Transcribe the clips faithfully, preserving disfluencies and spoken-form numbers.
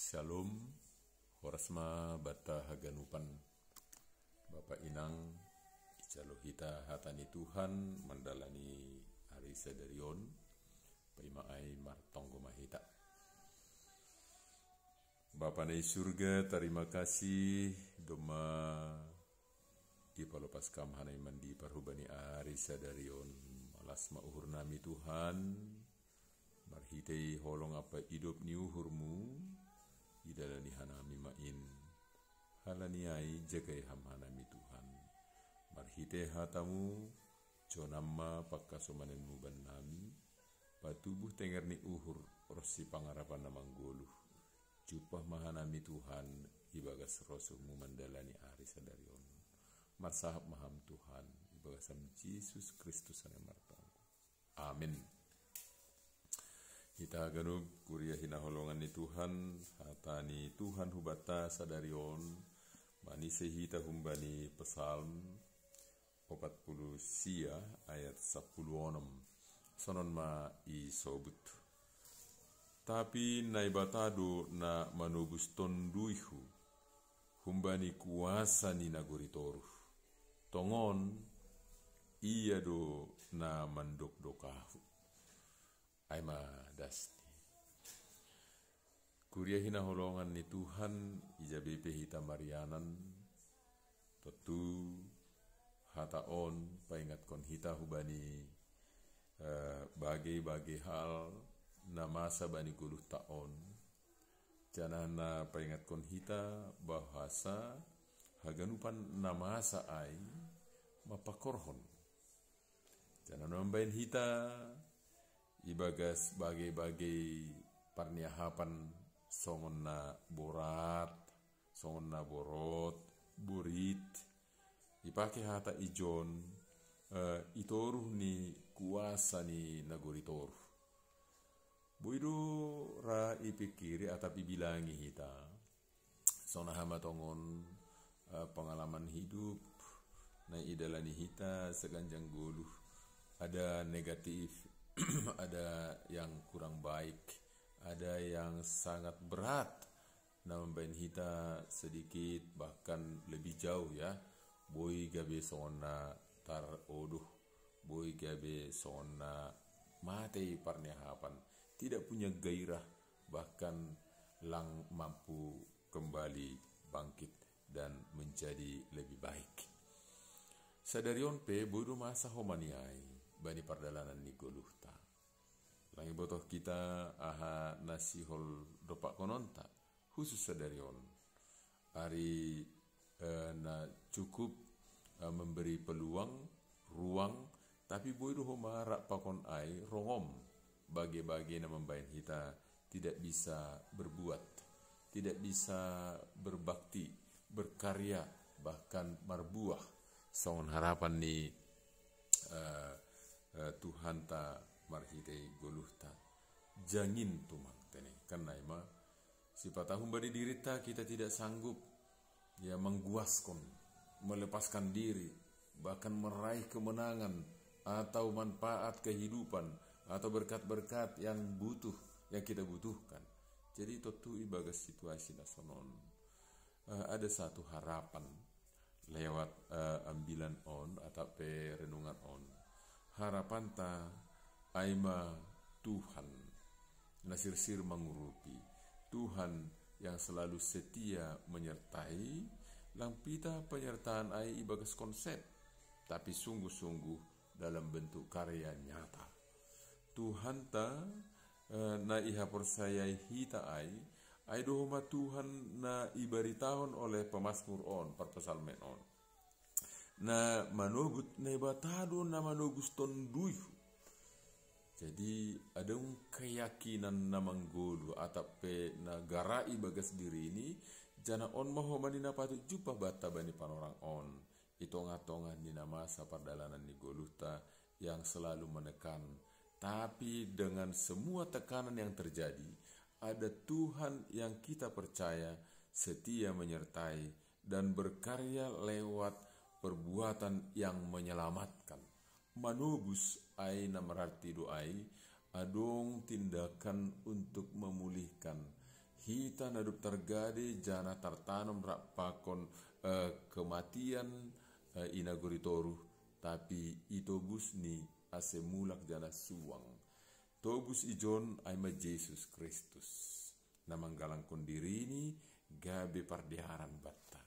Shalom. Horas ma banta haganupan. Bapa inang, ijalo hita hata ni Tuhan mandalani ari sadari on. Paima ai martonggo ma hita. Bapa na i surga, tarima kasih domma dipalopas Kam hanami mandipa hubani ari sadari on. Malas ma uhur nami Tuhan, marhitei holong ampa idop ni uhurmu, idalani hanami ma in. Halani ai jagai Ham hanami Tuhan. Marhitei hatamu, jonam ma pangkasomanianmu bannami, patubuh tenger ni uhur ronsi pangarapan na manggoluh. Jumpah ma hanami Tuhan, ibagas rosuhmu mandalani ari sadari on. Marsahap ma Ham Tuhan, ibagas Ham Jesus Kristus hanami martonggo. Amin. Hita haganup kuria hinaholongan ni Tuhan, hata ni Tuhan hubanta sadari on, manise hita humbani Psalm opat puluh sia ayat sapuluh onom. Sonon ma isobut. Tapi Naibata do na manobus tonduihu, humbani kuasa ni nagori toruh. Tongon, Ia do na mandokdok ahu. Ai ma dasni. Kuria hinaholongan ni Tuhan, ija be pe hita marianan, tontu hata on paingatkon hita hubani eh, bagei-bagei hal na masa bani goluhta on. Janah na paingatkon hita bahasa haganupan na masa ai mapakorhon. Janah na mambahen hita ibagas bagei-bagei parniahapan songon na borat, songon na borot, borit, ipake hata ijon, eh, i toruh ni kuasa ni nagori toruh. Boi do ra ipikiri atap ibalangi hita. Songon aha ma tongon eh, pengalaman hidup na idalani hita seganjang goluh. Ada negatif, ada yang kurang baik, ada yang sangat berat na mambahen hita sedikit bahkan lebih jauh ya. Boi gabe songon na tarodoh, boi gabe songon na matei parniahapan, tidak punya gairah, bahkan lang mampu kembali bangkit dan menjadi lebih baik. Sadari on pe boi do masa homani ai bani pardalanan ni goluhta. Lang ibotoh hita aha na sihol dompakkononta, khusus sadari on. Ari eh, na cukup eh, memberi peluang, ruang, tapi boi do homa rap pakon ai rongom, bage-bage na mambahen hita tidak bisa berbuat, tidak bisa berbakti, berkarya, bahkan marbuah songon harapan ni eh, eh, Tuhanta marhitei goluhta. Jangin tumang tene, kan ai ma sipata humbani dirinta kita tidak sanggup ya mengguaskon, melepaskan diri, bahkan meraih kemenangan atau manfaat kehidupan atau berkat-berkat yang butuh, yang kita butuhkan. Jadi tontu ibagas situasi na sonon eh, ada satu harapan lewat eh, ambilan on atau pe renungan on. Harapanta ai ma Tuhan na sirsir mangurupi, Tuhan yang selalu setia menyertai, lang pita penyertaan ai ibagas konsep, tapi sungguh-sungguh dalam bentuk karya nyata. Tuhanta eh, na ihaporsayai hita ai, ai do homa Tuhan na ibaritahon oleh pemasmur on, parpsalmen on. Na manobus, Naibata do na manobus tonduihu. Jadi adong keyakinan na manggoluh atap pe na gara ibagas dirini, janah on ma homa ni na patut jumpah banta bani panorang on i tongah-tongah ni na masa pardalanan ni goluhta yang selalu menekan. Tapi dengan semua tekanan yang terjadi, ada Tuhan yang kita percaya setia menyertai dan berkarya lewat perbuatan yang menyelamatkan. Manobus ai na mararti do ai, adong tindakan untuk memulihkan Hita na dob targade jana tartanom rap pakon, eh, kematian, eh, i na gori toruh, tapi itobus ni ase mulak jana suang. Tobus ijon ai ma Jesus Kristus, na manggalangkon dirini gabe pardearan banta.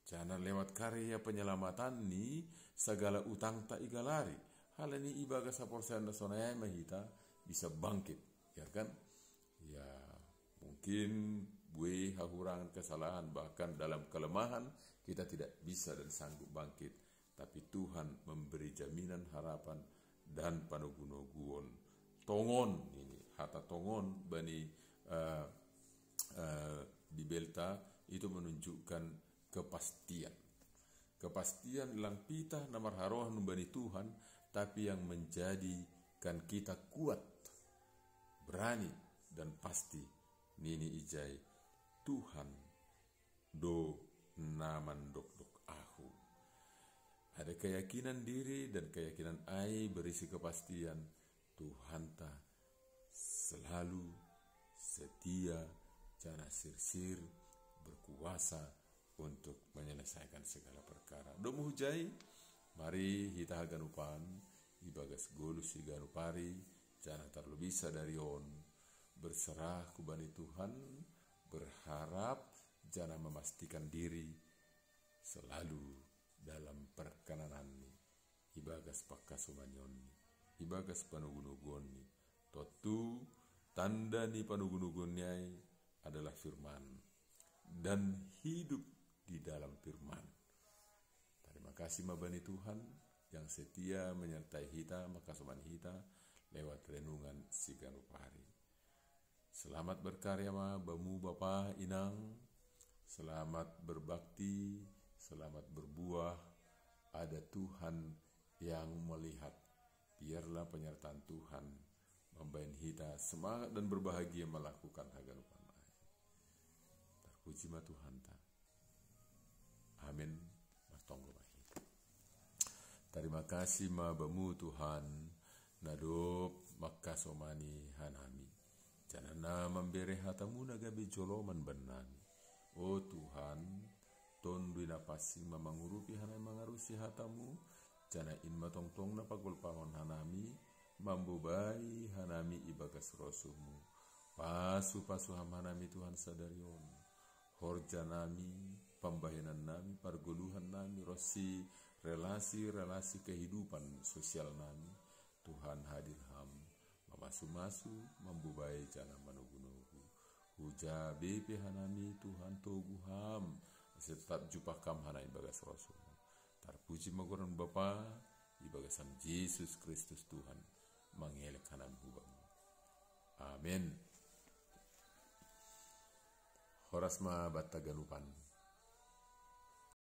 Jana lewat karya penyelamatanni, sagala utangta igalari. Halani ibagas haporseaon na sonai ai ma hita bisa bangkit, ya kan? Ya, mungkin bue hahurangan, kesalahan, bahkan dalam kelemahan kita tidak bisa dan sanggup bangkit. Tapi Tuhan memberi jaminan, harapan, dan panogunoguon. Tongon ini, hata tongon bani, eh, eh, Bibelta itu menunjukkan kepastian. Kepastian lang pitah na marharohan humbani Tuhan, tapi yang menjadikan kita kuat, berani, dan pasti nini ijai, Tuhan do na mandokdok ahu. Ada keyakinan diri dan keyakinan ai berisi kepastian Tuhanta selalu setia, jana sirsir, berkuasa untuk menyelesaikan segala perkara. Domu hujai, mari hita haganupan ibagas golus siganup ari, jana tarlobisa dari on, berserah hubani Tuhan, berharap, jana memastikan diri selalu dalam perkenananni, ibagas pangkasomanionni, ibagas panogunoguonni. Tontu tanda ni panogunoguonni ai adalah firman dan hidup di dalam firman. Terima kasih ma bani Tuhan yang setia menyertai hita, mangkasomani hita lewat renungan siganup ari. Selamat berkarya ma bamu bapa inang, selamat berbakti, selamat berbuah. Ada Tuhan yang melihat. Biarlah penyertaan Tuhan mambahen hita semangat dan berbahagia melakukan haganupan ai. Terpuji ma Tuhanta. Amin. Martonggo ma hita. Terima kasih ma bamu Tuhan, na dob mangkasomani hanami. Jana na mambere hatamu na gabe joloman bannami. O Tuhan, Tonduy Napansing ma mangurupi hanami mangarusi hatamu, jana in ma tongtong na pagolpahon hanami, mambobai hanami ibagas rosuhmu. Pasu-pasu ham hanami Tuhan sadari on. Horjanami, pambahenannami, pargoluhannami, ronsi relasi-relasi kehidupan sosialnami. Tuhan hadir ham, mamasu-masu, mambobai jana manogu-nogu. Huja be pe hanami Tuhan togu ham, ase tetap jumpah ham hanami ibagas rosuhmu. Tarpuji ma goran Bapa, ibagas ham Jesus Kristus Tuhan, mangelek hanami hubamu. Amin. Horas ma banta ganupan.